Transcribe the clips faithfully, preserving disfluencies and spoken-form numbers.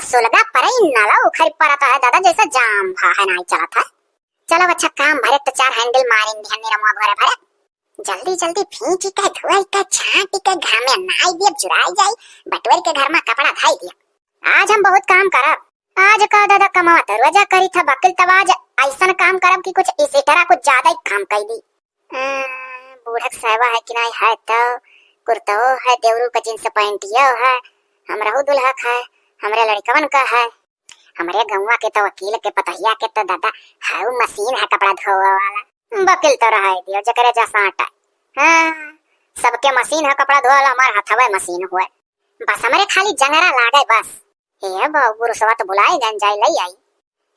सुलगा परई न ला, उखरि परत है दादा, जैसे जाम भा है, नाई चलत है। चलो अच्छा काम भरे तो चार handle मारिन दिहन निरमुआ भरे भरे। जल्दी जल्दी फींची के धोई के छांटी के घामे नाई दियब जुराई जाई, बटोर के घर में कपड़ा धाई दियब। आज हम बहुत काम करब। आज का दादा कमावा तो रोजा करी था बकिल, तब आज ऐसन काम करब कि कुछ इसी तरह कुछ ज्यादा ही काम कर दी। आ, बूढ़क साहबा है कि नहीं है तो कुर्तो है, देवरू का जींस पैंटियो है, हमरहू दुल्हक है, हमरे लड़कवन का है। हमरे गौवा के तो वकील के पतोहिया के तो दादा हाउ मशीन है कपड़ा धोवे वाला। वकील तो रहे दियो, जकरे जसा आटा। हाँ, सबके मशीन है कपड़ा धोवे वाला, हमार हथवे मशीन हुए। बस हमरे खाली जंगरा लागे बस। हे बाबू, पुरुषवा तो बुलाए गन जाए लई आई।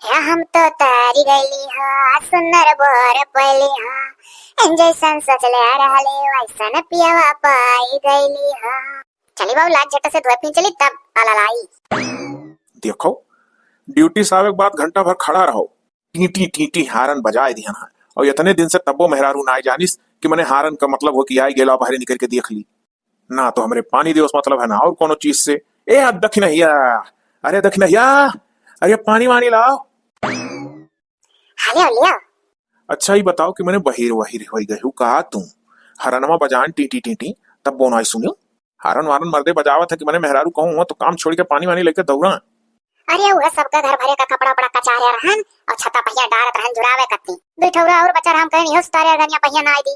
हे हम तो तारी गईली हा, सुंदर बर पली हा, जैसन सोचले रहले वैसन पियावा पाई गईली हा। चली बाबू, लाज झट से धोए पी चली, तब आला लाई। देखो, ड्यूटी से आवे के बाद घंटा भर खड़ा रहो, टीं टीं टीं टीं हारन बजाए दिहन है। और इतने दिन से तब्बो मेहरारू ना आए जानिस कि मने हारन का मतलब हो कि आए गेला, बाहरे निकल के देख ली। ना तो हमरे पानी दियो से मतलब है, ना और कोनो चीज से। ए, आ दखिनहिया, अरे दखिनहिया, अरे पानी वानी लाओ। हाँ, लियो, लियो। अच्छा, ई बताओ कि मने बहिर वहिर होई गई हूँ का तू? हरनमा बजान टीं टीं टीं टीं, तब्बो नाई सुनी। हारन वारन मर्दे बजावत है कि मने मेहरारू कहूँ हुआ तो काम छोड़ के पानी वानी लेके दौड़ा। अरे, उहे सबका घर भरे का कपड़ा उपड़ा कचारे रहन और छता पहिया डारत रहन जुरावे कत्ती। दुई ठौरा और बचा रहन, कहीं नहीं हो सुतारे गनिया पहिया ना आई दी।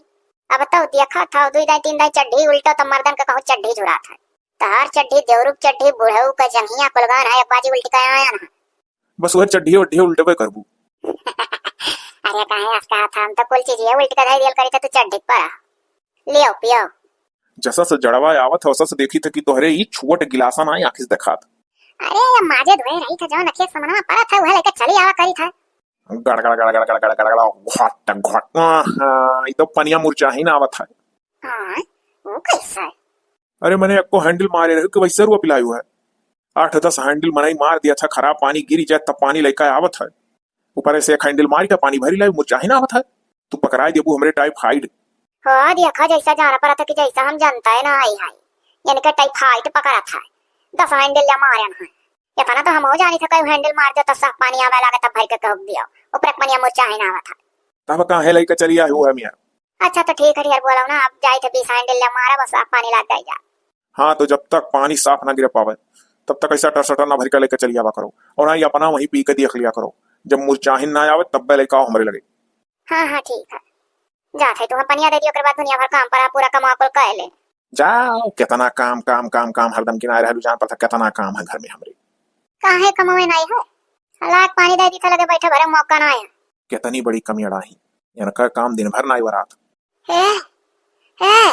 अब तो देखा था, दुई दाई तीन दाई चड्ढी उल्टो तो मर्दन का कहूँ चड्ढी जुरात है। तहार चड्ढी, देवरू के चड्ढी, बुढ़ऊ का जंघिया कुलगान है, एक बाजी उल्टी का आया ना। बस वह चड्ढी उड्ढी उल्टबे करबू। अरे काहे अस कहा था, हम तो कुल चीज ये उल्टी का धई दियल करी था, तू चड्ढी पर आ। लियो, पियो। जसा से जड़वा आवत है, वसा से देखी थे कि तोहरे ई छोट गिलासा ना आँखी से देखात। अरे, ये माजे धोए रही था, जौन अखिया समनवा परत है, उहे लेके चली आवा करी था। गड़, गड़, गड़, घट, घट। आहा, ई तो पनिया मुरचाही ना आवत है। हाँ, वो कैसा है? अरे, मने एको handle मारे रहे कि वैसे रुआ पिलायु है। आठ दस handle मनई मार दिया था, खराब पानी गिरी जाए, तब पानी लेके आवत है। ऊपर से एक handle मारी का पानी भरी लाई, मुरचाही ना आवत है। तू पकड़ाई देबू हमरे typhoid। हो, देखा जैसा जाना पड़ा था कि जैसा हम जानता है ना आई है। इनके typhoid पकड़ा था। दस handle ले मारे ना। इतना तो हम हो जानी था, कई handle मार दे तो साफ पानी आवे लगे तब भर के कह दियो। ऊपर एक पनिया मुरचाही ना आवत है। तब काहे लेके चली आई हुआ मियाँ? अच्छा तो ठीक है यार, बोलो ना, अब जाए थे बीस handle ले मारा, बस साफ पानी लाग जाए जा। हाँ, तो जब तक पानी साफ ना गिर पावे, तब तक ऐसा टरसटर ना भर के लेके चली आवा करो, और ना ही अपना वहीं पी के देख लिया करो। जब मुरचाहिन ना आवे, तब बे लेके आओ हमरे लगे। हाँ, हाँ, ठीक है। जात है, तू हम पनिया दे दियो, ओकर बाद दुनिया भर काम पड़ा, पूरा कमा कुल कह ले। जाओ, कितना काम, काम, काम, काम, हरदम किनारे रहलू, जान पड़ता कितना काम है घर में हमरे। काहे कमावे नहीं है? लाख पानी दे दी था, लगे बैठे भरे मौका ना आया। कितनी बड़ी कमी अड़ाही, इनका काम दिन भर ना वरात। हे, हे,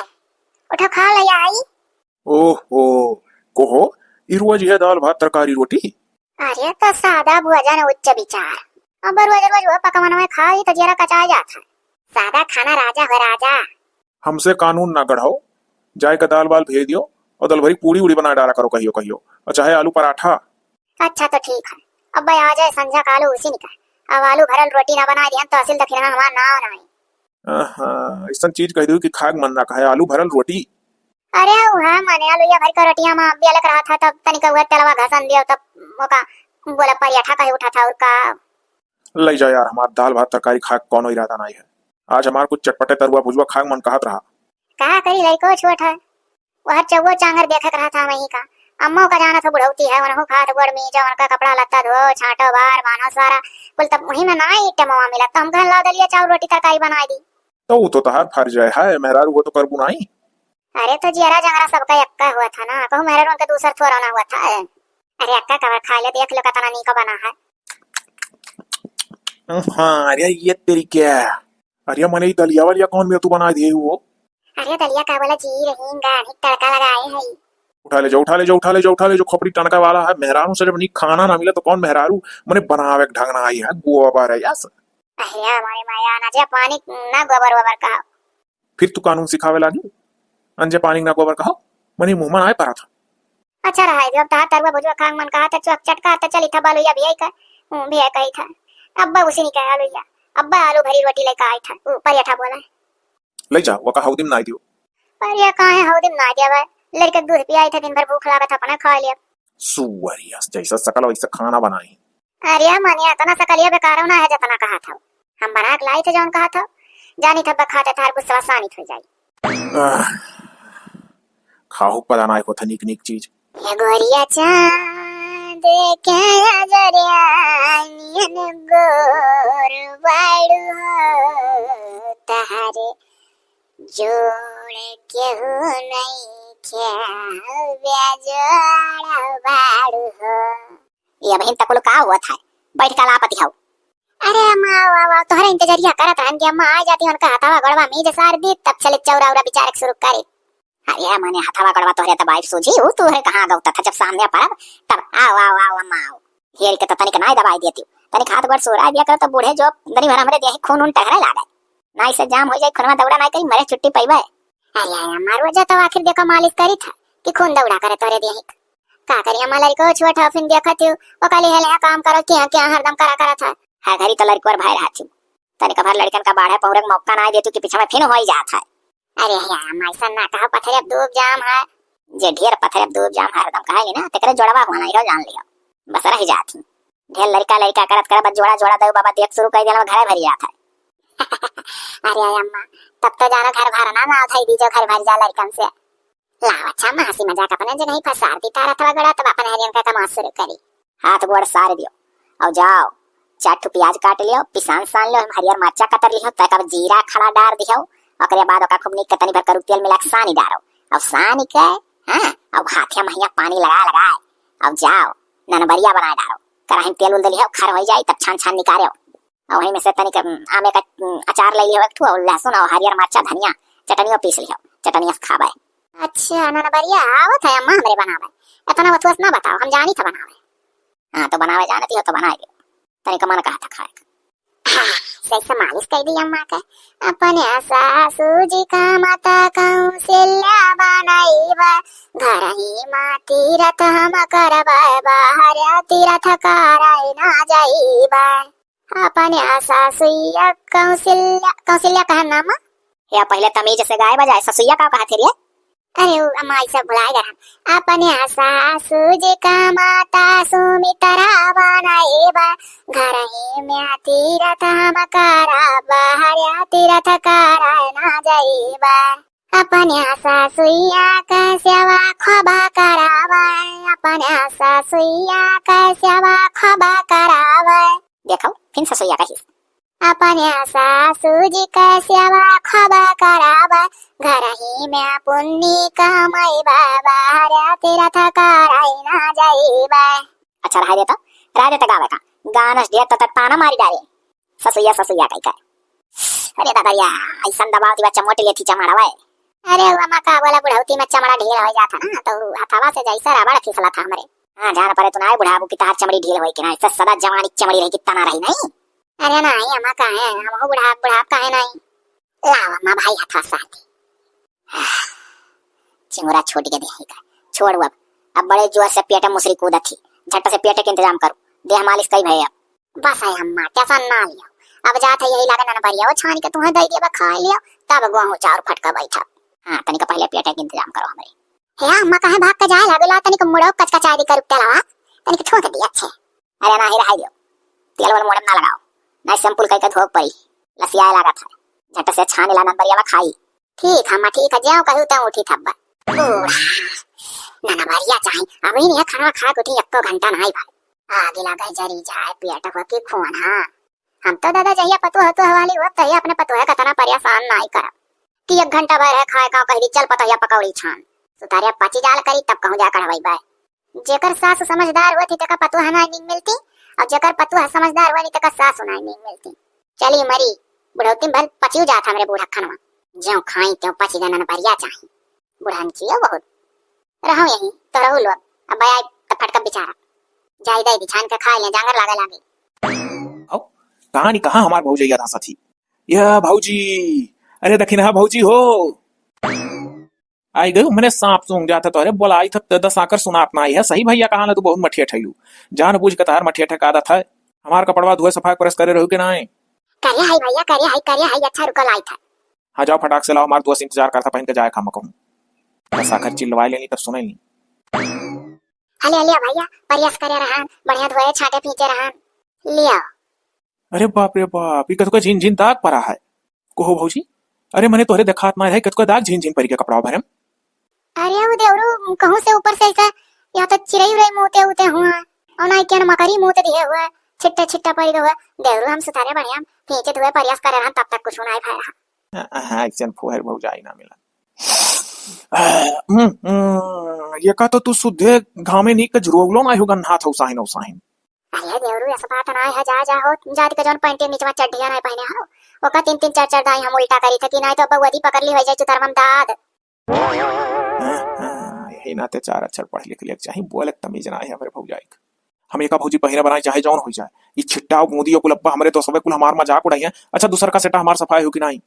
उठो खा ले आई। ओहो, कोहो, ई रोज है दाल भात तरकारी रोटी? अरे तो सादा भोजन उच्च विचार। अब रोज रोज वो पकवान में खाई तो जरा कचा जात है। सादा खाना राजा हो राजा। हमसे कानून ना गढ़ाओ, जाए का दाल बाल भेज दियो और दल भरी पूड़ी उड़ी बना डाला करो कहियो कहियो, और चाहे आलू पराठा। अच्छा तो ठीक है, अब भाई आ जाए संझा का आलू उसी निकाल, अब आलू भरल रोटी ना बनाए दिहन तो असिल दखिनहा हमार नाव ना आई। आहा, ऐसन चीज कह दू कि खाग मन ना कहे, आलू भरल रोटी। अरे उहा मने आलू या भर के रोटियां में अब अलग रहा था, तब तनिक उहा तेलवा घसन दियो, तब ओका बोला परियाठा कहे उठा था और का। ले जा यार, हमार दाल भात तरकारी खाए के कौनो इरादा नहीं है। आज हमार कुछ चटपटे तरुआ भुजवा खाए के मन कहत रहा। का करी, लइको छोट है, वह चौगो चांगर देखे के रहा था वहीं का। अम्मो का जाना था बुढ़ौती है, उनहु खात गोड़ में जो उनका कपड़ा लत्ता धो, छांटो बार, बानो सारा, कुल तब वहीं में ना ही टेमवा मिला, तो हम कहन ला दलिया चाउर रोटी तरकारी बनाए दी। तो वो तो तहार फर्ज है, है मेहरारू, वो तो करबू नहीं। अरे तो जियरा जंगरा सबका एक्का हुआ था ना, कहूँ मेहरारू उनका दूसर थोड़ा ना हुआ था। अरे अक्का कवर खा ले, देख लो कितना नीक बना है। हाँ, अरे ये तेरी क्या? अरे मने ई दलिया वलिया कौन में तू बनाए दिए हो? अरे दलिया का बोला, जीर, हींग, गाढ़ी तड़का लगाए है। उठा ले जाओ, उठा ले जाओ, उठा ले जाओ, उठा ले जाओ, खोपड़ी टनका वाला है। मेहरारू से जब नीक खाना ना मिले तो कौन मेहरारू मने बनावे के ढंग ना आई है, गोबर है यास। अरे हमारे माया ना जे पानी ना गोबर वोबर का। फिर तू कानून सिखावे लागी? अंजे पानी ना गोबर कहो, मनी मुंह में आए परा था। अच्छा रहा है, जब तहार तरुआ भुजवा खांग मन कहा था, चट-, चटका था, चली था, बालू या भी आई का, हूँ, भी आई कही था। अब्बा उसी नहीं कहा, आलू या, अब्बा आलू भरी रोटी लेकर आई था, वो परियाठा बोला है। ले जा, वो का हौदी में ना दियो। पर ये काहे हौदी में ना दिया भाई? लड़के दूध पियाई था, दिन भर भूख लागत था, अपना खा लिया। सुअरिया, जैसा सकल वैसा खाना बनाई। अरे मने, इतना सकलिया बेकारो ना है जितना कहत हौ। हम बना के लाई थे जौन कहत हौ। जानी था बखाते थार गुस्सा शांत हो जाई। आह, खाहू पता ना होता नीक नीक चीज। ए गोरिया चांद के अजरिया नियन गोर बाड़ू हो, तहरे जोड़ केहू नइखे, बेजोड़ बाड़ू हो। ये अबहिन तक का हुआ था, बैठ के लापति हौ। अरे अम्मा, वाह, वाह, तोहरे इंतजरिया करत रहन कि अम्मा आ जाती, उनका हथवा गोड़वा मीज सार दी, तब चले चौरा उरा बिचारे के शुरू करे। अरे मने हथवा गोड़वा तोहरे दबाई सूझी, ऊ तोहरे कहाँ गौता था, जब सामने परब, तब आओ, आओ, आओ, अम्मा आओ। हेर के तो तनिक नाई दबाई देती, तनिक हाथ गोड़ सोरा दिया करो, तो बूढ़े जो दनी भर हमरे देही खून उन टहरे लागे। नाई से जाम हो जाए, खूनवा दौड़ा नाई करी, मरे छुट्टी पइबे। अरे अम्मा, रोजा तो आखिर देखो मालिश करी था कि खून दौड़ा करे तोहरे देही। का करी अम्मा, लड़को छोट है, फिन देखत हूँ, ओका लिहे लिहे काम करो, क्या क्या हरदम करा करत है। हर घड़ी तो लड़को भय रहत हूँ, तनिक भर लड़कन का बाढ़े पहुरे के मौका ना देती कि पीछे में फिन होई जात है। अरे हे अम्मा, ऐसा ना कहो, पथरे अब दूब जाम है। जे ढेर पथरे अब दूब जाम है, हरदम कहे ना, तेकरे जोड़वा हुआ नहीं रहो, जान लियो। बस रह जात ही। ढेर लड़का लड़का करत करत बस जोड़ा जोड़ा दऊ बाबा देख शुरू कर देला, घरे भरी जात है। अरे अम्मा, तब तो जानो घर भरना ना उठाई दीजो, घर भर जा लड़कन से। लाओ अच्छा, हंसी मजाक अपने जे नहीं फंसार दी तारा थवा गड़ा, तब अपन हरियन का कमास शुरू करी। हाथ गोड़ सार दियो, और जाओ, चार ठो प्याज काट लियो, पिसान सान लियो, हरियर मरचा कतर लियो, तक अब जीरा खड़ा डार दियो, ओकरे बाद ओका खूब नीक के तनी भर करू तेल मिला के सानी डारो, और सानी के, हाँ, और हाथिया महिया पानी लगा लगा, और जाओ, ननबरिया बनाए डारो, कराही में तेल उल दिलियो, खर हो जाई, तब छान छान निकालो। और वहीं में से तनिक, उम, आमे का, उम, अचार ले लियो एक ठो, और लहसुन और हरियर मरचा, धनिया, चटनियो पीस लियो, चटनिया से खाबे। अच्छा, ननबरिया आवत है अम्मा हमरे बनावे। इतना बतवस ना बताओ, हम जानी था बनावे। हाँ, तो बनावे जानती हो तो बनाए दियो। तनिक मन कहा था खाए का। हाँ, सही से मालिश कर दी अम्मा के। अपने सासू जी का माता कौशल्या बनाई बा, घर ही मा तीरथ हम करबे, बाहर तीरथ करे ना जाई बा। अपने सासुइया कौशल्या, कौशल्या कहा नाम? या पहले तमीज से गाए बजाए, ससुइया का कहा थे रे? अरे उ अम्मा, ऐसा भुलाए गए हम। अपने सासू जी का माता सुमित्रा बनाई बा, घर ही में तीरथ हम करबे, बाहर तीरथ करे ना जाई बा। अपने सासुइया के सेवा खूब करावे, अपने सासुइया के सेवा खूब करावे। देखो, फिन ससुइया कहिस। अपने सासू जी के सेवा खूब करावे, घर ही में पुण्य कमाई बा, बाहर तीरथ करे ना जाई बा। अच्छा, रहा देता, रहा देता गावे का। गाना से ढेर तो ताना मारी डारे। ससुइया, ससुइया कही का। अरे दादा या, ऐसन दबाव दिवा चमोट लेथी चमाड़वा। अरे वो अम्मा का बोला, बुढ़ौती में चमड़ा ढील हो जाता ना, तो हथवा से जैसा रबड़ फिसला था हमरे। हाँ, जान परे तू ना बुढ़ाबू की तहार चमड़ी ढील होई कि ना, ऐसा सदा जवानी चमड़ी रही कि तना रही नहीं। अरे नहीं अम्मा, काहे, हम हो बुढ़ाब, बुढ़ाब काहे नहीं। लाओ अम्मा, भाई हथवा साथ। चिंगुरा छूट के देही का। छोड़ अब, अब बड़े जोर से पेट मुसरी कूदत ही, झट से पेट के इंतजाम करो, देह मालिश कई भए अब। बस है अम्मा, टेंशन ना लियो, अब जात है यही लागे ननबरिया, वो छान के तुम्हें दे दिया, खा लियो, तब गोहूं चाउर फटका बैठा। हाँ, तनिक पहले पेट के इंतजाम करो हमरे। हे अम्मा, काहे भाग के जाए लागेला, तनिक मुड़ो कचकचा दी कर उठे लावा, तनिक ठोक दी अच्छे। अरे नाही, रहाई दियो। तेल वाला मोड़म ना लगाओ, ना शैम्पू कई के धोक पड़ी। लसियाए लागत है। झट से छान ला ननबरिया खाई। ठीक है अम्मा, ठीक है, ज्यों कहू त्यों उठी थब्बा। बूढ़ा, ननबरिया चाही। अबहिन यह खाना खा के उठी, एको घंटा नाही भाई। आगे लगे जरी जाए पेट हो की खून, हाँ। हम तो दादा जहिया पतोह तो हवाली हुआ, तहिया अपने पतोह का तना परेशान नाही करब। कि एक घंटा भर है खाए का, कह दी चल पतोहिया पकौड़ी छान। सुतारिया पाची जाल करी तब कहूँ जा कढ़वाई बाय। जेकर सास समझदार होती तेका पतोह नाई नीक मिलती, और जेकर पतोह समझदार होती तेका सास नाई नीक मिलती। चली मरी, बुढ़ौती में भल पचियो जात हमरे बूढ़ा खनवा। ज्यों खाई त्यों पची गनन परिया चाही। बुढ़न चियो बहुत। रहो यहीं, तो रहू लोग। अब आए तो फटका बेचारा। जाई दे बिछान के खा ले, जांगर लागे लागे। आओ, कहाँ नी कहाँ हमार भौजैया था सथी। या भौजी, अरे दखिनहा भौजी हो। आई गई, मने सांप सूंघ जात है तोहरे, बोलाई था त दस आकर सुनात नाई है। सही भैया कहा ना, तू बहुत मठिया ठैलू, जान बूझ के तहार मठिया ठेक आदत है। हमार कपड़वा धोए सफाई प्रेस करे रहू के नाई? करे है भैया, करे है, करे है, अच्छा रुको लाई था। हाँ जाओ फटाक से लाओ, हमार दोस्त इंतजार करता पहन के जाए खामा कहूँ। दस आकर चिल्लवाए लेनी तब सुने ली। अले, अले भैया, प्रयास करे रहन, बढ़िया धोए, छाटे, फींचे रहन। लिया। अरे बाप रे बाप, ई कतको झिन झिन दाग परा है। कहो भौजी, अरे मने तोहरे देखात ना है, कतको दाग झिन झिन परि के कपड़ा भरे में। अरे वो देवरू, कहूँ से ऊपर से ऐसा, या तो चिरई उरई मूते उते हुआ, और ना केन मकरी मूत दिहे हुआ, छिट्टा छिट्टा परि गए हुआ। देवरू हम सुतारे बढ़िया, फींचे धोए प्रयास करे रहन, तब तक कुछ ना भय रहा। हाँ, हाँ, ऐसन फुहर भौजाई ना मिला। हम्म, हम्म, ये का तो तू सुद्धे घामे नीक के जुरुवलो ना हो गन्हात हो साहिन, हो साहिन। अरे देवरू, ऐसा बात ना है, जा, जा हो, जाति का जौन पैंटे नीचवा चड्ढिया ना पहने हो, ओका तीन तीन चार चार दाई हम उल्टा करी थे कि नाहीं तो अब वदी पकड़ ली हो जाए चुतरवा में दाद। हाँ, हाँ, यही नाते चार अक्षर पढ़ लिख लिया चाही, बोले के तमीज ना है हमरे भौजाई के। हम एका भौजी पहिरा बनाए चाहे जौन हो जाए, ई छिट्टा और बूंदी और कुलप्पा हमरे दोस्तवे कुल हमार मजाक उड़ाई हैं। अच्छा, दूसर का सेटा हमार सफाई हो कि नाहीं?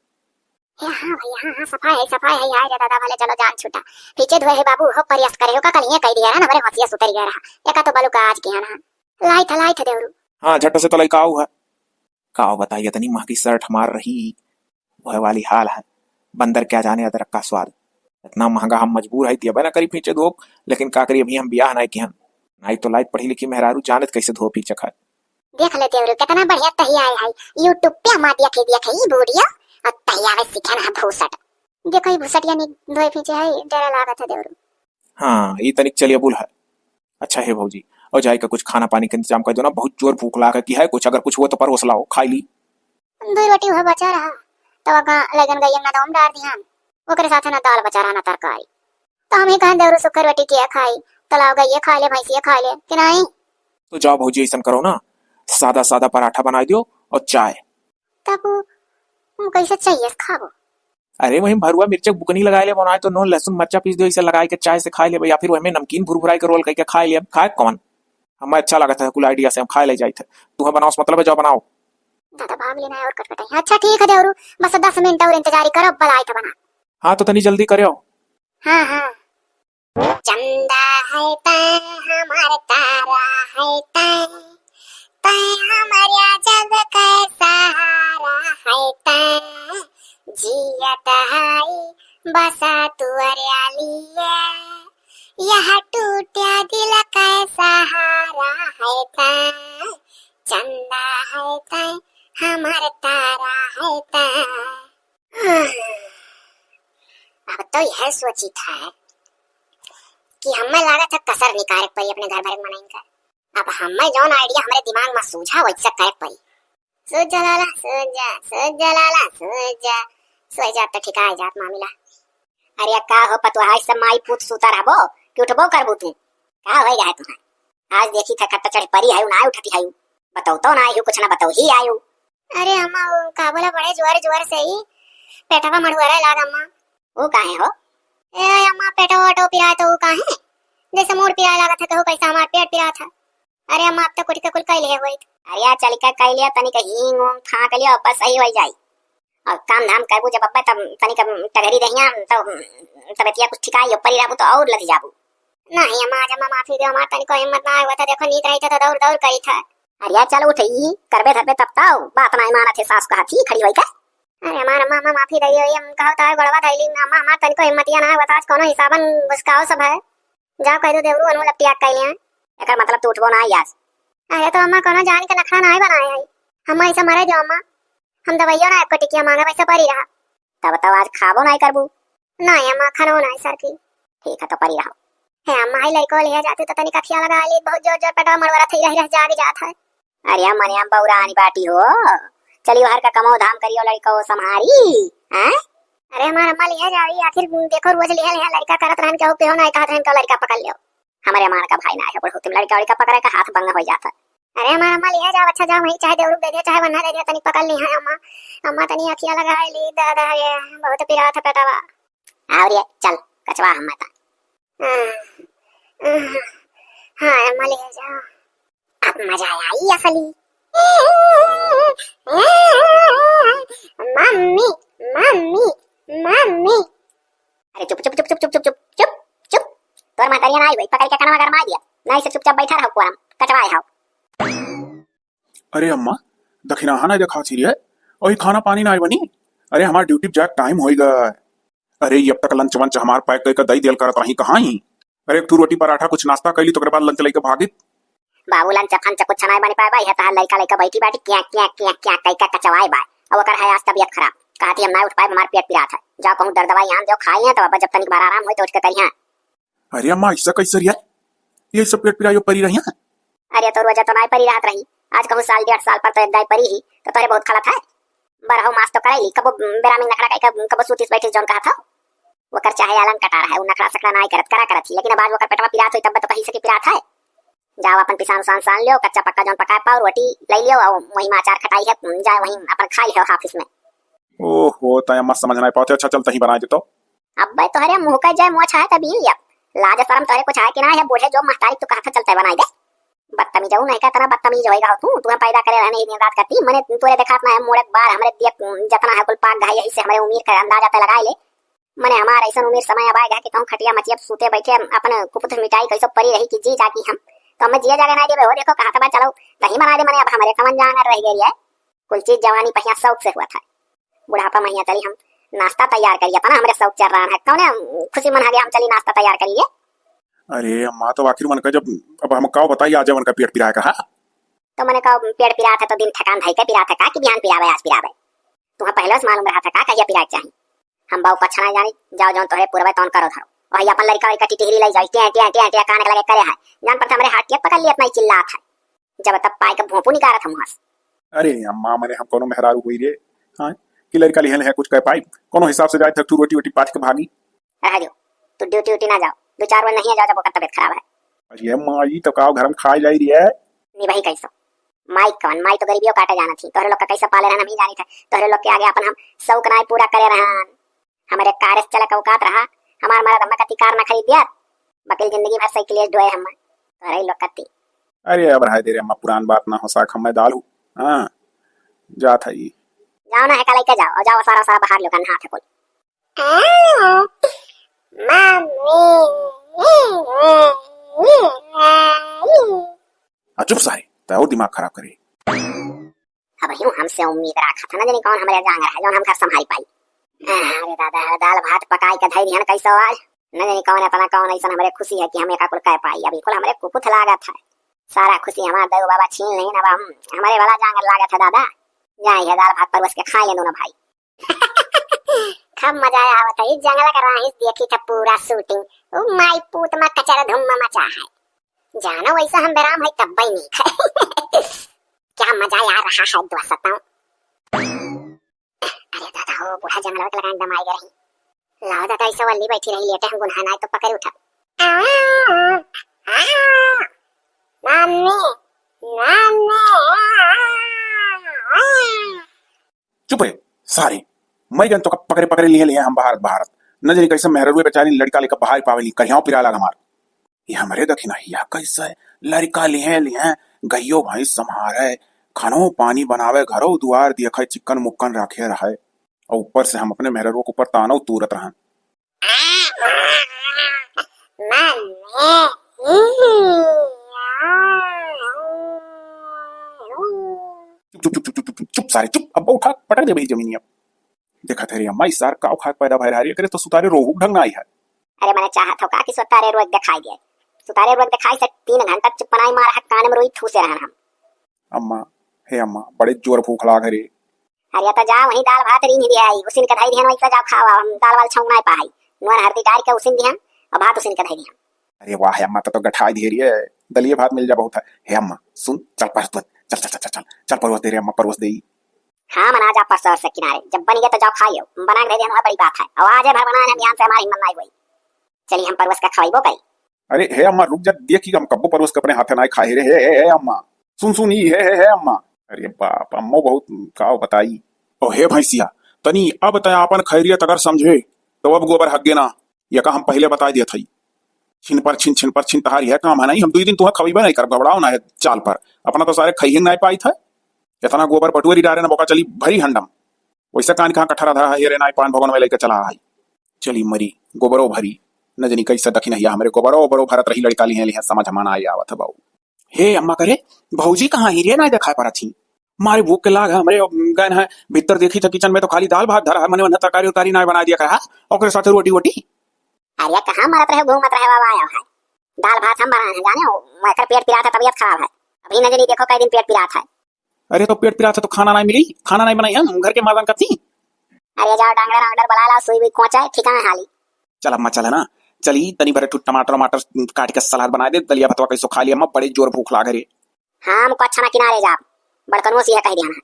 ए, हाँ भैया, हाँ, हाँ, सफाई है, सफाई है, हाय रे दादा, भले चलो जान छूटा। पीछे धोए है बाबू, हो प्रयास करे हो, का कल ये कह दिया है ना, हमरे हंसिया सुतरिया रहा। एका तो बालू का आज किया ना। लाई था, लाई था देवरू। हाँ, झट से तो लइका आऊ है। का बताई, इतनी महंगी शर्ट हमार रही, वह वाली हाल है। बंदर क्या जाने अदरक का स्वाद। इतना महंगा हम मजबूर है, दिया ना करी पीछे धोप, लेकिन का करी, अभी हम बियाह नहीं किहन। नहीं तो लाइट पढ़ी लिखी मेहरारू जानत कैसे धोप पीछे खाए। देख ले देवरू, कितना बढ़िया तहिया आए है। YouTube पे हमार देखे, देखे ई वीडियो, और तहिया वे सीखे ना भूसट। देखो ई भूसटिया नी धोए पीछे है, डर लागत है देवरू। हाँ, ई तनिक चलिए बुल है। अच्छा है भौजी, और जाए के कुछ खाना पानी के इंतजाम कर दो ना, बहुत जोर भूख लाग की है, कुछ अगर कुछ हो तो परोस लाओ, खाई ली। दो रोटी हुआ बचा रहा, तो अगर लगन गई ना तो हम डार दिया, ओकरे साथ ना दाल बचा रहा ना तरकारी। तो हम ही कहें देवरू सुखर रोटी किया खाई, तलाव गई ये खा ले, भैंसिया खा ले कि नहीं? तो जाओ भौजी, ऐसन करो ना, सादा सादा पराठा बनाई दियो और चाय। तब वो, वो कैसे चाहिए खाबो? अरे वही भरुआ मिर्चा बुकनी लगाए ले, बनाए तो नून लहसुन मरचा पीस दियो, इसे लगाए के चाय से खाए ले या फिर वही में नमकीन भुरभुराई के रोल करके खाए ले, खाए कौन? हमें अच्छा लगता है कुल आइडिया से, हम खाए ले जाए थे। तुम्हें बनाओ से मतलब है, जाओ बनाओ। दादा भाग लेना है और कटकटाई। अच्छा ठीक है देवरू, बस दस मिनट और इंतजारी करो, अब बलाई तो बना। हाँ तो तनी जल्दी करो। हाँ, हाँ। चंदा है तै, हमार तारा है तै, तै हमरे जग के सहारा है तै, जियत है बसा तुअरे लिए, यह टूटा दिल के सहारा है तै, चंदा है तै, हमार तारा है तै। अब तो यह सोची था कि हमें लागत है कसर निकारे के पड़ी अपने घर भरे मनइन का। अब हमें जौन आइडिया हमरे दिमाग में सूझा वैसे करे के पड़ी। सूझ जा लाला, सूझ जा, सूझ जा लाला, सूझ जा। सोई जात तो ठिकाए जात मामिला। अरे का हो पतोहा, इस सब माई पूत सूता रहबो कि उठबो करबू तू? का होई रहा तुम्हें? आज देखी था खट्टा चढ़ परी आयु ना उठती आयु। बताओ तो ना आयु, कुछ ना बताओ ही आयु। अरे अम्मा, वो का बोला बड़े जोर जोर से ही पेटवा मड़ुआरे लाग अम्मा। वो काहे हो? ए अम्मा, पेटवा वटो पिराए तो वो काहे? जैसे मोर पिराए लागत है, कहू कैसे हमार पेट पिरात है। अरे अम्मा, अब तो कुछ के कुल कह लिए होइत। अरे यार, चल के कह लिया, तनिक हींग ऊंग फाँक लिया, बस सही हो जाई। और काम धाम करबू जब अब्बे, तब तनिक टगरी दहिया, तब तबियतिया कुछ ठिकाई, ऊपर ही रहबू तो और लथी जाबू। नहीं अम्मा, आज अम्मा माफी दे, हमार तनिको हिम्मत ना हुआ था, देखो नीत रही था तो दौड़ दौड़ करी था। अरे यार, चल उठ, ई करबे धरबे तब तो बात ना मानत है, सास कहा थी खड़ी होई का। अरे हमार अम्मा, अम्मा माफी दे दियो, हम कहो तो गोड़वा धैली, अम्मा हमार तनिको हिम्मतिया ना हुआ था, आज कोनो हिसाबन घुसकाओ सब है। जाओ कह दो देवरू अनु लपटिया कह लिया। एकर मतलब तू उठबो ना आई आज। अरे तो अम्मा कोनो जान के नखरा ना बनाए आई। हम ऐसा मरे दो अम्मा। हम दवाइयों ना एको टिकिया मांगा वैसे परी रहा। तब तो आज खाबो ना करबू। ना अम्मा खानो ना सर की। ठीक है तो परी रहो। हे अम्मा, हाई लइको लिया जाते तो तनी कखिया लगा ली, बहुत जोर जोर पेटवा मड़वरा थई रह रह जाग जात है। अरे मनिया बौरा आनी बाटी हो, चली बाहर का कमाओ धाम करियो, लड़को संभारी, हैं? अरे हमार अम्मा लिया जावी, आखिर देखो रोज लिया लिया लड़का करत रहन, केहू केहू ना कहत रहन, केहू लड़का पकड़ लियो। हमारे अम्मा का भाई ना है, बढ़ो तुम लड़का उड़का पकड़े का हाथ बंगा हो जाता। अरे हमार अम्मा लिया जाओ, अच्छा जाओ वहीं, चाहे देवरू दे दियो, चाहे वन्ना दे दियो, तनी पकड़ ली है अम्मा। अम्मा तनी अखिया लगा ली, दादा रे, बहुत पिरात है पेटवा। और ये चल कचवा हम मता। हाँ, हाँ, हाँ, अम्मा ले जाओ। अब मजा आई असली। मम्मी, मम्मी, मम्मी। अरे चुप, चुप, चुप। तोर महतरिया ना आई भाई, पकड़ के कनवा गरमा दिया। नहीं से चुपचाप बैठा रहो कुआरा में, कचवाए हो। अरे अम्मा, दखिनाहा ना देखा छी रे। ओही खाना पानी ना बनी। अरे हमार ड्यूटी जाए टाइम होई गए। अरे ये अब तक लंच वंच हमार पैक करके दई देल करत रही, कहाँ ही? अरे, एक ठू रोटी पराठा कुछ नाश्ता कइली, तो ओकरे बाद lunch लइके भागित। बाबू, lunch फंच कुछ नाय बन पाए बा, यह तहार लइका लइका बैठी बाटी, क्या, क्या, क्या, क्या, कइका कचवाए बा। अब ओकर है आज तबियत खराब, कहती हम नाय उठ पाए, हमार पेट पिरात है। जाओ कहूँ दर्द दवाई आन दो, खाई हैं, तो अब जब तनिक बार आराम होई, तो उठ के करिहाँ। अरे अम्मा, ऐसा कैसे रिया? ये सब पेट पिरायो परी रही हैं? अरे, तो रोजा तो नाय परी रहत रही, आज कहूँ साल डेढ़ साल पर तो एक दाई परी ही, तो तोहरे बहुत खलत है। बरहु मास तो करैली, कबो बेरामी नखड़ा कई, कब-, कबो सूतीस बैठीस जौन कहत हो। ओकर चाहे अलंग कटार है, उ नखड़ा सकड़ा नाय करत, करा करत ही, लेकिन अब आज ओकर पेटवा पिरात होई, तब तो कहीं से के पिरात है। जाओ अपन पिसान उसान सान लियो, कच्चा पक्का जौन पकाए पाओ, रोटी लई लियो, और वहीं में अचार खटाई है, जाओ वहीं अपन खाई लियो office में। ओहो, तय अम्मा समझ नाय पावत है, अच्छा चल तहीं बनाए देतो। अब्बे तोहरे मुँह का जय मोछ है तभी अब। लाज शरम तोहरे कुछ है कि ना है, बूढ़े जो महतारी तू कहत चलते बनाई दे। बदतमीज हूँ, नहीं का इतना बदतमीज होएगा हो तू, तुम्हें पैदा करे रहने ही दिन रात करती, मने तोरे देखात ना है, मोड़े बार हमरे दिया जतना है कुल पाक घाई, यही से हमरे उम्र का अंदाजा ते लगाए ले। मने हमार ऐसन उम्र समय अब आएगा कि कहूँ खटिया मचिया सूते बैठे अपन कुपुत मिटाई कैसो परी रही कि जी जागी हम, तो हमें जिया जागे ना देवे हो, देखो कहाँ तबा चलो, तहीं बनाए दे, मने अब हमरे कमन जांगर रह गई है। कुल चीज जवानी पहिया शौक से हुआ था। बुढ़ापा महिया चली हम नाश्ता तैयार करिए, अपना हमरे शौक चल रहा है। कौने खुशी मन हगे हम चली नाश्ता तैयार करिए? अरे अम्मा, तो आखिर मन का जब, अब हम का बताई, आज मन का पेट पिराए का, हाँ? तो मने का पेट पिरात है तो दिन ठकान धई के पिरात है का कि बिहान पिरावे, आज पिरावे? तुहा पहले से मालूम रहा था का कहिया पिराए के चाही? हम बाऊ कच्छा नहीं जानी, जाओ जौन तोहरे पुरवे तौन करो धरो। वही अपन लड़का वड़का टिटहरी लाई जाई, टिया, टिया, टिया, टिया, कान के लगे करे है। जान पड़ता हमरे हाथ टिया पकड़ लिया, इतना ही चिल्लात है। जब तब पाए के भोंपू निकारत हम वहाँ से। अरे अम्मा, मने हम कोनो मेहरारू हुई रे, हाँ, कि लड़का लिहन है कुछ कह पाई, कोनो हिसाब से जाए थक तू रोटी वोटी पाथ के भागी। रह दो, तू ड्यूटी उटी ना जाओ, दो चार रोज नहीं जाओ जब ओकर तबीयत खराब है। अरे अम्मा, ई तो का घर में खाए जाई रही है। निभाई कैसो? माई कौन, माई तो गरीबियों काटे जाना थी, तोहरे लोग का कैसे पाले रहन हम ही जानी थे, तोहरे लोग के आगे अपन हम शौक नाई पूरा करे रहन। हमरे कार से चले का औकात रहा, हमार मरद हमें कति कार ना खरीद दिया, बकिल जिंदगी भर साइकिल ढोए हम, तोहरे लोग कति। अरे अब रहा दे रे अम्मा, पुरान बात ना हो साख, हमें दाल हूँ, हाँ, जात है ई। जाओ ना, हेका लेके जाओ, और जाओ सारा सारा बाहर लोगन हाथ है कुल। मम्मी। आ, चुप सारे, तै और दिमाग खराब करे। अब यूं हमसे उम्मीद रखा था, न जानी कौन हमरे जांगर है, जौन हम घर संभाल पाई। अरे दादा, दाल भात पकाई के धई दिहन कैसो आज, न जानी कौन इतना कौन ऐसन हमरे खुशी है कि हम एका कुल कह पाई। अभी कुल हमरे कुपुथ लागत है, सारा खुशी हमार दऊ बाबा छीन लेन। अब हम, हमरे वाला जांगर लागत है दादा। जाई है दाल भात परोस के खाई ले दोनों भाई। खूब मजा आवत है, ई जंगल का राही देखी था पूरा shooting। ओ माई पूत मा कचर धुम मचा है। जानो वैसा हम बेराम है तब भी नहीं खाए। क्या मजा आ रहा है दोस्तों। अरे दादा हो, बूढ़ा जंगल के लगान दमाई रही। लाओ दादा, ऐसा वल्ली बैठी रही, लेटे हम गुनहा ना तो पकड़ उठा। मम्मी, मम्मी। चुप है सारे, मैं जन तो पकड़े पकड़े लिए लिए हम भारत भारत। न जानी कैसे मेहररुए बेचारी लड़का लेकर बाहर पावेली, कहियाओ पिराला हमार। ये हमरे दखिनहिया कैसे लड़का लिए लिए, गइयो भैंस संभारे, खानो पानी बनावे, घरो दुआर देखे, चिक्कन मुक्कन रखे रहे, और ऊपर से हम अपने मेहररुओ के ऊपर तानो तूरत रहन। चुप, चुप, चुप, चुप, चुप, चुप, सारे चुप, अब उठा पटक दे भाई जमीनिया। देखा थे रे अम्मा, इस सार काव खाक पैदा भय रहा रे, एकरे तो सुतारे रोहू ढंग ना आई है। अरे मने चाहत हो का कि सुतारे रोक दिखाई दे? सुतारे रोक दिखाई से तीन घंटा चुप नाई मार है, कान में रोई ठूसे रहन हम। अम्मा, हे अम्मा, बड़े जोर भूख लाग है रे। अरे तो जा वहीं दाल भात रीन दिया है, उसिन के धई दिहन वैसा जाओ खावा, हम दाल वाल छौंक नाई पाई। नून हल्दी डाल के उसिन दिहन और भात उसिन के धई दिहन। अरे वाह हे अम्मा, तो, तो गठाई दे रही है, दलिए भात मिल जा बहुत है। हे अम्मा सुन, चल परस दे, चल, चल, चल, चल, चल, चल परस दे रे अम्मा, परस दे। हाँ मना जा परस से किनारे, जब बन गया तो जाओ खाइयो, बना के दे दिहन वह बड़ी बात है। और आज है भर बनाए हम यहाँ से हमारी हिम्मत नाई हुई। चलिए हम परस का खवाइबो करी। अरे हे अम्मा रुक जा, देखी हम कब्बो परस के अपने हाथे नाई खाए रे, हे, हे, हे अम्मा। सुन, सुन, ई, हे, हे, हे, अम्मा। अरे बाप, अम्मो बहुत का बताई। ओ हे भैंसिया, तनी अब तै आपन खैरियत अगर समझे, तो अब गोबर हग्गे ना, यका हम पहिले बताई देत हई। छिन पर छिन, छिन पर छिन, तहार यह काम है नहीं, हम दुई दिन तुहा खवैबे नहीं करब, घबराओ ना है चाल पर। अपना तो सारे खैहे नाई पाई था, इतना गोबर पटुअरी डारे ना, बोका चली भरी हंडम। वैसे कान कहाँ कठरा धरा है, ये रे नाई पान भगवान में लेके चला आई। चली मरी, गोबरो भरी, न जनी कैसे दखिनहिया हमरे गोबरो, ओबरो भरत रही, लड़का लिहे, लिहे, समझ में ना आई आवत है बाऊ। हे अम्मा करे, भौजी कहाँ ही रे, ना देखाई पड़त ही। मारे भूख के लाग है हमरे, गन है भीतर देखी था किचन में तो खाली दाल भात धरा है, मने वन्ना तरकारी उरकारी ना बना दिया कहा, ओकरे साथे रोटी वोटी। अरे कहाँ मरत रहे, घूमत रहे बाबा आया है। दाल भात हम बनाए हैं, जाने हो, एकर पेट पिरात है, तबियत खराब है। अभी न जानी देखो कई दिन पेट पिरात है। अरे तो पेट पिरात है तो खाना नाहीं मिली, खाना नाहीं बनाई हम, घर के माँ जान कथी। अरे जाओ डंगरा डंगरा बुला लाओ, सुई हुई कोचा है, ठिकाना हाली। चल अम्मा चल है ना, चली तनी भरे ठुट टमाटर वमाटर काट के सलाद बनाए दे, दलिया भतवा कैसो खा लिया अम्मा, बड़े जोर भूख लाग रे। हम कच्छा ना किनारे जाब, बड़कनुओ से यह कह दिया ना,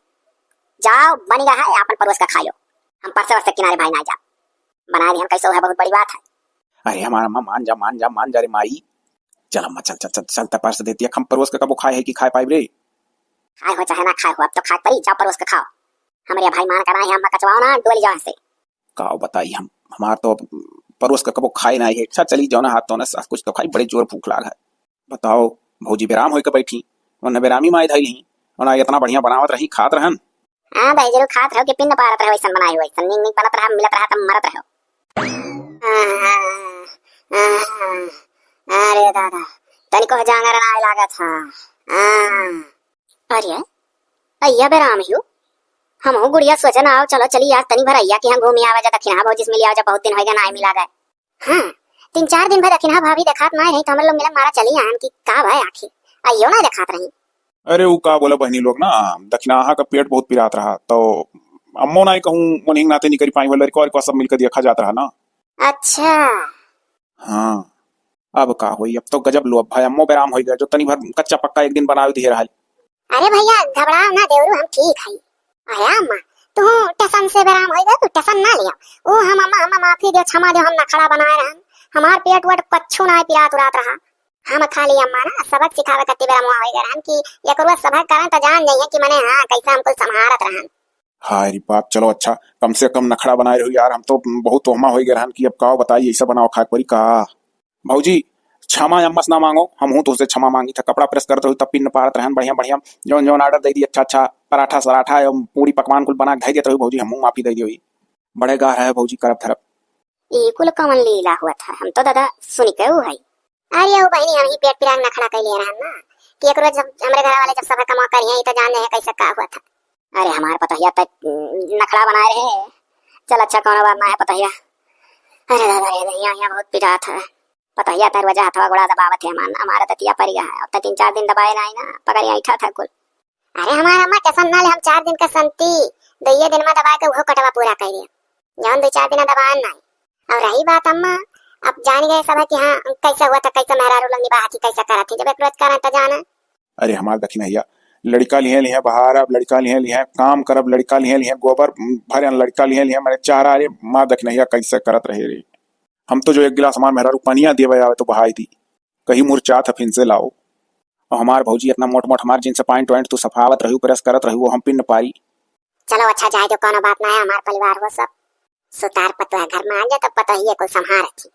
जाओ बन गया है, आपन परोस के खा लो। हम परसे वरसे किनारे भाई ना जाब, बनाए दे हम कैसो है, बहुत बड़ी बात है। अरे हमार अम्मा मान जा, मान जा, मान जा रे माई। चल अम्मा चल चल चल चल, त परस देती है, हम परोस के कबो खाए है कि खाए पाइब रे? खाए हो चाहे ना खाए हो, अब तो खाए पड़ी, जाओ परोस के खाओ। हमरे भाई मान कर आए हैं, अम्मा कचवाओ ना, डोली जाओ यहाँ से। का बताई हम, हमार तो अब परोस के कबो खाए ना है। अच्छा चली जाओ ना, हाथ तो ना साथ कुछ तो खाई, बड़े जोर भूख लाग है। बताओ, भौजी बेराम होई के बैठी, उन्हें बेरामी माई धइल ही, उन्हें इतना बढ़िया बनावत रही, खात रहन। हाँ भाई, जरूर खात रहो कि पिंड पारत रहो, ऐसन बनाए हो, ऐसन नीक नीक बनत रहा, मिलत रहा, तब मरत रहो। आहा, आहा, अरे दादा, तनिको जांगर ना लागत हा। आहा। अरे, अइया बेराम हियो, हमहू गुड़िया सोचन आओ, चलो चली यार, तनी भर अइया कि हम घूमी आवा जा, दखिनहा भौजी से मिली आवा जा, बहुत दिन होइगा ना मिला गए। हाँ, तीन चार दिन भर दखिनहा भाभी देखात नाय रही, तो हमर लोग मिलन मारा चली आन कि का भय आखिर, अइयो ना देखात रही। अरे उ का बोला बहनी लोग ना, दखिनहा का पेट बहुत पिरात रहा, तो अम्मो नाय कहूँ उन्हीं नाते निकरी पाई, वो लड़का और सब मिलकर देखा जात रहा ना। अच्छा। हाँ, अब का होई, अब तो गजब लोभ है, अम्मो बेराम होई गए, जो तनी भर कच्चा पक्का एक दिन बनावे दिए रहल। अरे भैया, घबराओ ना देवरू, हम ठीक हई। अरे अम्मा, तू टेंशन से बेराम होई गए, तू टेंशन ना लिया। ओ हम अम्मा, हम माफी दे, क्षमा दे, हम नखड़ा बनाए रहन। हमार पेट वेट कच्छू ना पिरात उरात रहा। हम खाली अम्मा ना सबक सिखावे खातिर बेराम होई गए रहन कि एक रोज सभा करन त जान जाइए कि मने हाँ, कैसे हम कुल संभारत रहन। हाय रे बाप, चलो अच्छा, कम से कम नखड़ा बनाए रहो यार, हम तो बहुत तोहमा होई गए रहन कि अब का बताई, ऐसा बनाओ खाए परी का। भौजी, क्षमा अम्मा से ना मांगो, हमहू तोहसे क्षमा मांगी था। कपड़ा प्रेस करत रही तब पिन पारत रहन बढ़िया बढ़िया, जौन जौन ऑर्डर दे दी, अच्छा अच्छा पराठा सराठा एवं पूरी पकवान कुल बना के धई देत रही भौजी, हमहू माफी दे दियो। बड़े गाह रहे भौजी, करब धरब। ई कुल कवन लीला हुआ था, हम तो दादा सुन के ऊ है। अरे ओ बहनी, हम ही पेट पिराग नखड़ा कैले रहन ना कि एक रोज जब हमरे घर वाले जब सभा कमा करिए तो जान जाए कैसे का हुआ था। अरे हमार पतोहिया त नखड़ा बनाए रहे। चल अच्छा कौनो बात ना है पतोहिया। अरे दादा रे, यहाँ, यहाँ बहुत पिरात है। पतोहिया त रोजा हथवा गोड़ा दबावत है, हमार, हमारा दतिया पड़ गया है। अब तो तीन चार दिन दबाए ना आई ना, पकड़ ऐठा था कुल। अरे हमार अम्मा टेंशन ना ले, हम चार दिन का संती, दो ये दिन में दबाए के वो कटवा पूरा कर दिया। जौन दो चार दिन दबाए ना आई। और रही बात अम्मा, अब जान गए सब है कि हाँ, कैसे हुआ था, कैसे मेहरारू लोग निभाती, कैसे करत थी, जब एक रोज करन तो जाना। अरे हमार दखिनहिया, लड़िका लिहे लिहे बहारब, लड़िका लिहे लिहे काम करब, लड़िका लिहे लिहे गोबर भरन, लड़िका लिहे लिहे मने चारा। अरे हमार दखिनहिया कैसे करत रहे रे। हम तो जो एक गिलास हमार मेहरारू पनिया देवे आवे तो बहाई दी, कहीं मुरचात ह फिन से लाओ। और हमार भौजी इतना मोट मोट हमार जींस पैंट वैंट तू सफावत रही, प्रेस करत रही, वो हम पिन पारी। चलो अच्छा जाए दो, कौनो बात ना है, हमार परिवार हो सब। सुतार पतोह घर में आ गया तो पतोहिए को संभारत ही।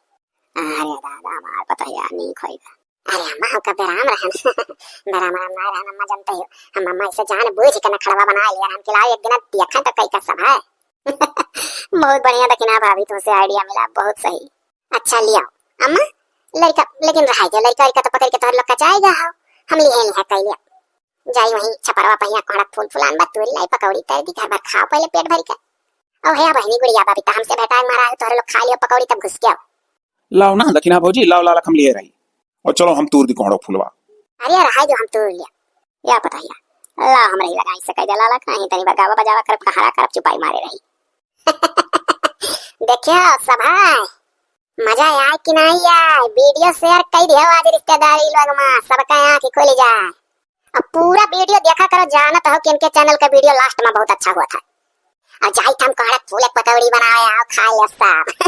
अरे दादा, हमार पतोहिया नीक होइगा। अरे अम्मा, हमका बेराम रहन। बेराम राम ना रहन अम्मा, जानते हो, हम अम्मा इसे जान बूझ के नखड़वा बना लिया, हम कि लाओ एक दिन देखा तो कई का सब है। बहुत बढ़िया दखिनहा भाभी, तुमसे आइडिया मिला, बहुत सही। अच्छा लियाओ अम्मा, लड़का लेकिन रहाई दे, लड़का लड़का तो पकड़ के तोहर लोग का जाएगा हो, हम लिहे लिहा कई लिया। जाई वहीं छपरवा पहिया कोहड़ा फूल फुलान बा, तोरी लाई पकौड़ी तर दी, घर भर खाओ पहले पेट भर के। ओ हे बहनी गुड़िया बबीता, हमसे भेटाए मारा है, तोहरे लोग खा लियो पकौड़ी तब घुस के आओ। लाओ ना दखिनहा भौजी, लाओ लालक हम लिए रही। और चलो हम तूर दी कोहड़ो फूलवा। अरे रहाई दो, हम तूर लिया। या पतोहिया, लाओ हम रही लगाई से कह दे लालक, नहीं तनी बगावा बजावा करब, कहाड़ा करब, चुपाई मारे रही। देखियो सब है, मजा आए कि नहीं आए, वीडियो शेयर कर दियो आज रिश्तेदारी लोग में, सबका आँख खुल जाए। अब पूरा वीडियो देखा करो, जानत हो कि इनके चैनल का वीडियो लास्ट में बहुत अच्छा हुआ था। अब जाई हम कोहड़ा फूले पकौड़ी बनावे, आओ खा ले सब।